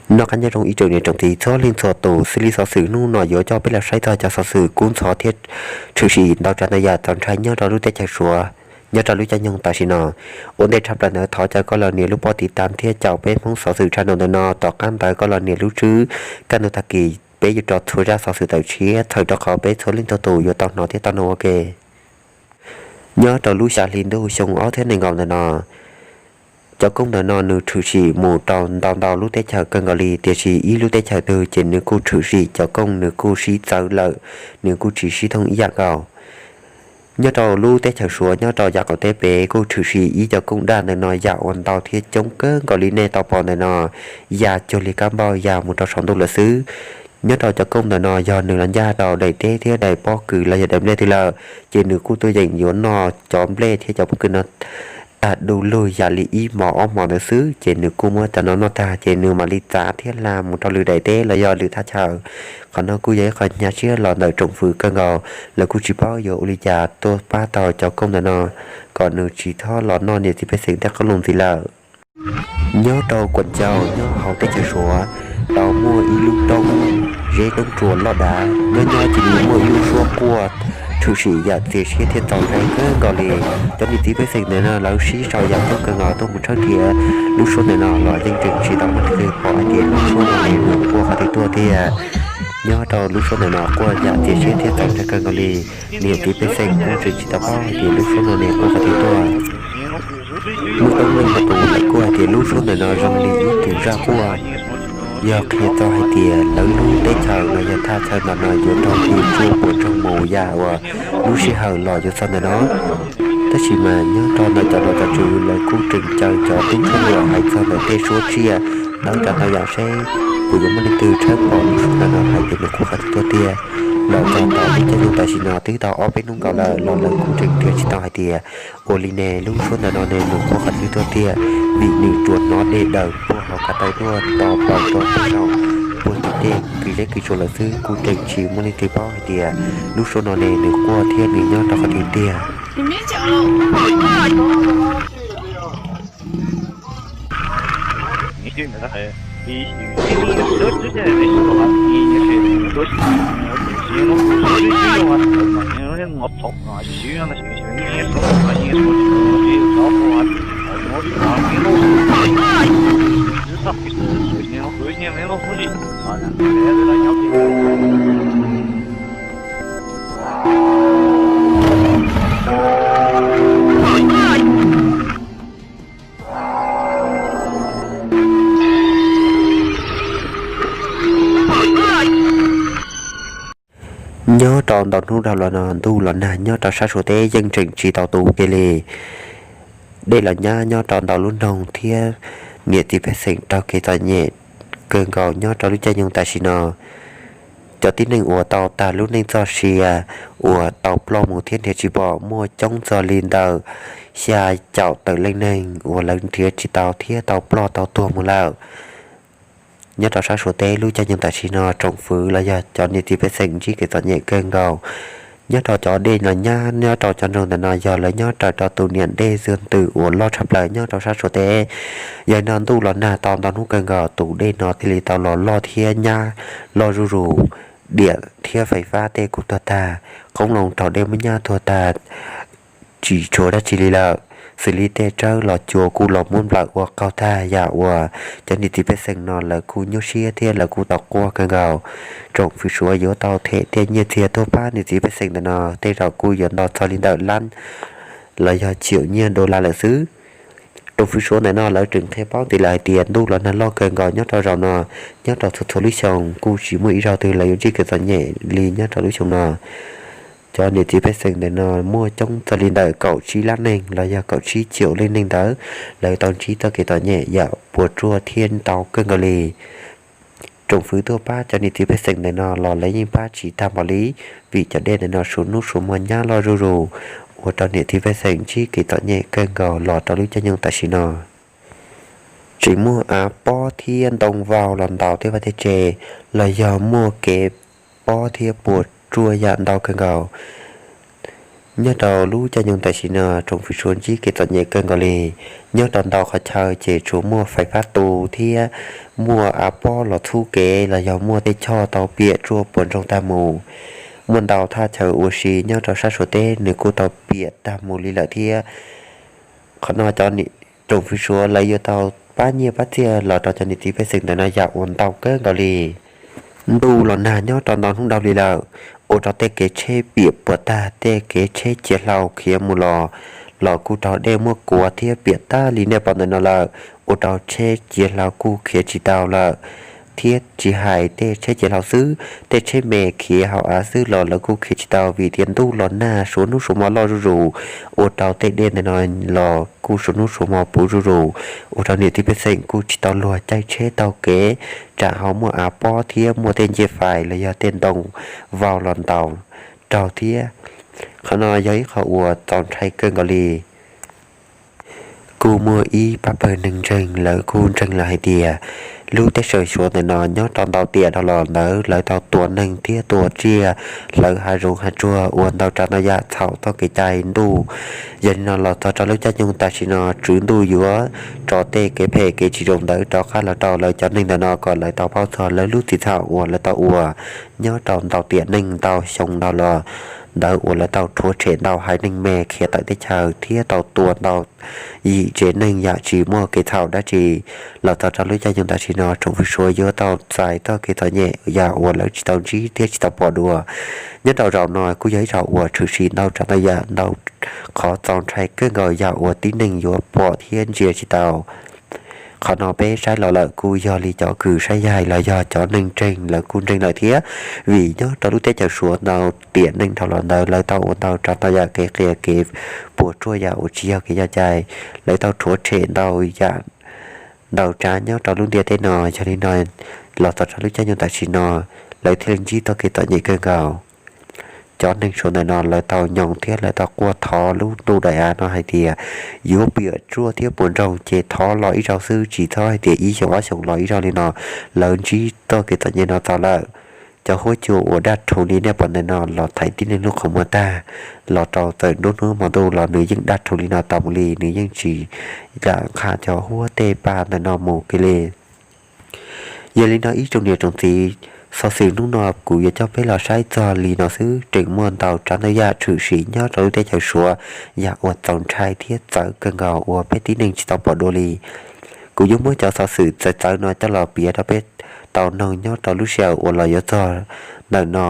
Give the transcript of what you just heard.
Noj qab nyob zoo ib tsoom niam tsoom txiv txhua leej txhua tus, xws li xov xwm hnub no yuav coj peb los saib txog cov xov xwm kub ntxhov thiab tshwm sim ntau tsav ntau yam txaus ntshai nyob rau lub teb chaws Suav, nyob rau lub caij nyoog tam sim no. Ua ntej tshaj plaws ntawd thov caw koj los nias lub pob tiv tam thiab caum peb Hmoob xov xwm channel ntawm no, tom qab ntawd koj los nias lub tswb, kaj ntug tag kis peb yuav rov txhua zaj xov xwm tawm tshiab txhawm rau qhov peb txhua leej txhua tus yuav tau hnov thiab tau mloog ua ke. Nyob rau lub xya hli ntuj xyoo ob txhiab nees nkaum ntawm no, cov kooj ntawm no nws tshwm sim mus rau ntau ntau lub teb chaws kawg nkaus li, tiam sis ib lub teb chaws twg ces nws kuj tshwm sim cov kooj nws kuj sib txawv lawm, nws kuj tsis sib thooj ib yam nkaus. Nyob rau lub teb chaws Suav nyob rau yav qaum teb pem kuj tshwm sim ib cov kooj daj ntawm no yam uas ntau thiab coob kawg nkaus li nej tau pom ntawm no, ya cuag li kab npauj ya mus rau saum ntuj lawm xwb. Nyob rau cov kooj ntawm no yog nws los ncaj rau daim teb thiab daim pob kws los yog daim nplej twg lawm, ces nws kuj tuaj yeem yuav noj cov nplej thiab cov pob kws no tag du lug yam li ib hmos ob hmos ntawd xwb, ces nws kuj muab cov no noj tag ces nws mam li txav thiab hla mus rau lwm daim teb los yog lwm thaj chaw. Qhov no kuj yog ib qho hnyav siab los ntawm tsoom fwv kawg nkaus, lawv kuj tsis paub yuav ua li cas tuaj pab tau cov kooj ntawm no kom nws tsis txhob los noj niam txiv pej xeem tej qoob loo ntxiv lawm. Nyob rau Kuam Ncau nyob hauv teb chaws Suav, tau muaj ib lub roob, zeb roob tsuas loj dav, nyob nyob cia li muaj ib lub suab quaj tshwm sim yam txias siab thiab txaus ntshai kawg nkaus li. Cov niam txiv pej xeem ntawm no lawv sib sau yam coob kawg nkaus tuaj mus tshawb nrhiav lub suab ntawm no los yeej tseem tsis tau muaj leej twg pom hais tias lub suab no nws quaj qhov twg tuaj tiag. Nyob rau lub suab ntawm no quaj yam txias siab thiab txaus ntshai kawg nkaus li. Niam txiv pej xeem kuj tseem tsis tau paub hais tias lub suab no nws quaj qhov twg tuaj. Muaj coob leej ntau tus lawv kuj hais tias lub suab ntawm no zoo li ib tus zaj quaj, yog qhia txog hais tias lawv lub teb chaws los yog thaj chaw ntawm no yuav raug ris tshuaj puas tsaug mus yam uas lub sij hawm los yuav txog ntawm no. Tab sis mas nyob rau ntawm cov nom cov tswv lawv kuj tseem caw cov tub tshuaj hais txog ntawm tej suab tsiaj ntawd rau ntau yam seb puas yuav muaj leej twg tshawb pom lub suab ntawm no hais tias nws quaj qhov twg tuaj tiag. Los txog tau lub caij nyoog tam sim no twb tau ob peb hnub nkaus lawm los lawv kuj tseem nrhiav tsis tau hais tias ua li ne lub suab ntawm no ne nws quaj qhov twg tuaj tiag, vim nws tsuas hnov dej daws puag hauv ko taw tuaj to plaws rau pem saum puag tim tej kwv zeb kwv tsuas lawm xwb, kuj tseem tsis muaj leej twg paub hais tias lub suab no ne nws quaj thiab nws nyob rau qhov twg tiag. Nyob rau ntau hnub dhau los no ntuj los nag nyob rau sab Suav teb yeej tseem tsis tau tu kiag li. Dej los nyab nyob rau ntau lub nroog thiab niam txiv pej xeem raug kev txom nyem kawg nkaus nyob rau lub caij nyoog tam sim no. Cov tib neeg uas tau tag lub neej txoj sia uas tau ploj mus thiab nrhiav tsis pom muaj coob txog li ntawm xya caum tawm leej neeg uas lawv nrhiav tsis tau thiab tau ploj tau tuag mus lawm. Nyob rau sab Suav teb lub caij nyoog tam sim no tsoom fwv los yog cov niam txiv pej xeem ntsib kev txom nyem kawg nkaus. Nyob rau cov dej los nyab nyob rau cov nroog ntawm no yog lawv nyob raws rau tus niam dej xwb ntws uas loj tshaj plaws nyob rau sab Suav teb. Yog no ntuj los nag tau ntau hnub kawg nkaus tus dej no thiaj li tau los loj thiab nyab loj zuj zus, diam thiab fais fab tej kuj tuag tag, qoob loo raug dej muab nyab tuag tag, tsis tshuav dab tsi li lawm. Xws li tej tsawb los cua kuj los muab nplawm ua qaug tag yam uas cov niam txiv pej xeem no lawv kuj nyuaj siab thiab lawv kuj tau quaj kawg nkaus. Tsoom fwv Suav yuav tau them tej nyiaj txiag tuaj pab niam txiv pej xeem ntawm no tej zaum kuj yuav nto txog li ntawm lab los yog txhiab nyiaj dollar lawm xwb. Tsoom fwv Suav ntawm no lawv tseem qhia paub ntxiv lawm hais tias ntuj los nag loj kawg nkaus nyob rau zaum no, nyob rau txhua txhua lub xyoo kuj tsis muaj ib zaug twg lawv yuav ntsib kev txom nyem li nyob rau lub xyoo no. Cov niam txiv pej xeem ntawm no muaj coob txog li ntawm kaum tsib lab neeg los yog kaum tsib txhiab leej neeg ntawd, lawv tau ntsib txoj kev txom nyem yam puas tsuaj thiab ntau kawg nkaus li. Tsoom fwv tuaj pab cov niam txiv pej xeem ntawm no los lawv yeej pab tsis tag npaum li, vim cov dej ntawm no suav hnub suav hmo nyab loj zuj zus, ua rau niam txiv pej xeem ntsib kev txom nyem kawg nkaus los rau lub caij nyoog tam sim no. Tseem muaj av pob thiab ntoo vau los ntaus tej vaj tej tse, los yog muaj kev pob thiab puas tsuaj yam ntau kawg nkaus. Nyob rau lub caij nyoog tam sim no tsoom fwv Suav ntsib kev txom nyem kawg nkaus li. Nyob rau ntau qhov chaw ces tsuas muaj fais fab tu thiab muaj av pob los txhub kev los yog muaj tej choj tau piam ruaj puas nroog tag mus. Muaj ntau thaj chaw ua si nyob rau sab Suav teb nws kuj tau piam tag mus li lawm thiab. Qhov no cov tsoom fwv Suav lawv yuav tau pab nyiaj pab txiaj los rau cov niam txiv pej xeem ntawm no yam uas ntau kawg nkaus li. Ntuj los nag nyob rau ntau hnub dhau li lawm, ua rau tej kev tsheb piam puas tag, tej kev tsheb ciav hlau khiav mus los, los kuj raug dej muab kuav thiab piam tag li nej pom ntawm no lawm, ua rau tsheb ciav hlau kuj khiav tsis tau lawm. Thiab tsis hais tej tsheb ciav hlau xwb, tej tsheb me khiav hauv av xwb los lawv kuj khiav tsis tau vim tias ntuj los nag suav hnub suav hmo loj zuj zus, ua rau tej dej ntawm no los kuj suav hnub suav hmo puv zuj zus, ua rau niam txiv pej xeem kuj tsis tau luag caij tsheb taug kev, tsam ho muaj av pob thiab muaj tej ncej fais los yog tej ntoo vau los ntaus raug thiab. Qhov no yog ib qho uas txaus ntshai kawg nkaus li. Kuj muaj ib pab pawg neeg ntseeg lawv kuj ntseeg lawm hais tias lub teb chaws Suav ntawm no nyob rau ntau tiam dhau los ntawd lawv tau tua neeg thiab tua tsiaj, hlawv hav zoov hav tsuag ua ntau tsav ntau yam txhaum txoj kev cai ntuj. Yog li no los txog rau lub caij nyoog tam sim no Tswv Ntuj yuav tso tej kev phem kev tsis zoo ntawd rov qab los rau lawv cov neeg ntawm no kom lawv tau paub txog lawv lub txim txhaum uas lawv tau ua nyob rau ntau tiam neej ntau xyoo dhau los ntawd uas lawv tau rhuav tshem ntau haiv neeg me khiav tawm teb chaws thiab tau tua ntau yim tsev neeg yam tsis muaj kev txhaum dab tsi. Los txog rau lub caij nyoog tam sim no tsoom fwv Suav yuav tau txais txoj kev txom nyem yam uas lawv tsis tau ntsib thiab tsis tau pom dua. Nyob rau zaum no kuj yog ib zaug uas tshwm sim ntau tsav ntau yam ntau qhov txaus ntshai kawg nkaus yam uas tib neeg yuav pom thiab ntsia tsis tau. Qhov no peb saib los lawm kuj yog li cov kws saib yaig los yog cov neeg ntseeg lawv kuj ntseeg lawm thiab, vim nyob rau lub teb chaws Suav ntau tiam neej dhau los ntawd lawv tau ua ntau tsav ntau yam kev qias kev puas tsuaj yam uas tsis yog kev yog cai, lawv tau rhuav tshem ntau yam ntau tsav nyob rau lub ntiaj teb no. Yog li no los txog rau lub caij nyoog tam sim no lawv thiaj li ntsib txoj kev txom nyem kawg nkaus. Cov neeg Suav ntawm no lawv tau nyoos thiab lawv tau quaj thov lub ntuj daim av no hais tias yuav piam ruaj thiab puas nroog ces thov los ib zaug xwb, tsis txhob hais tias ib xyoos ob xyoos los ib zaug li no. Lawv ntsib txoj kev txom nyem no txaus lawm. Cov huab cua uas daj rhuv li nej pom ntawm no los thaiv tib neeg lub qhov muag tag, los rau txawm nruab hnub hmo ntuj los nws yeej daj rhuv li no tau mus li, nws yeej tsis lam nqa cov huab tej paj ntawm no mus kiag li. Yog li no ib tsoom niam tsoom txiv, xov xwm hnub no kuv yuav coj peb los saib txog li no xwb. Tseem muaj ntau tsav ntau yam tshwm sim nyob rau lub teb chaws Suav yam uas txaus ntshai thiab txawv kawg nkaus uas peb tib neeg tsis tau pom dua li. Kuv yuav muab cov xov xwm txawv txawv no coj los piav rau peb tau noog nyob rau lub sij hawm uas los yuav txog ntawm no.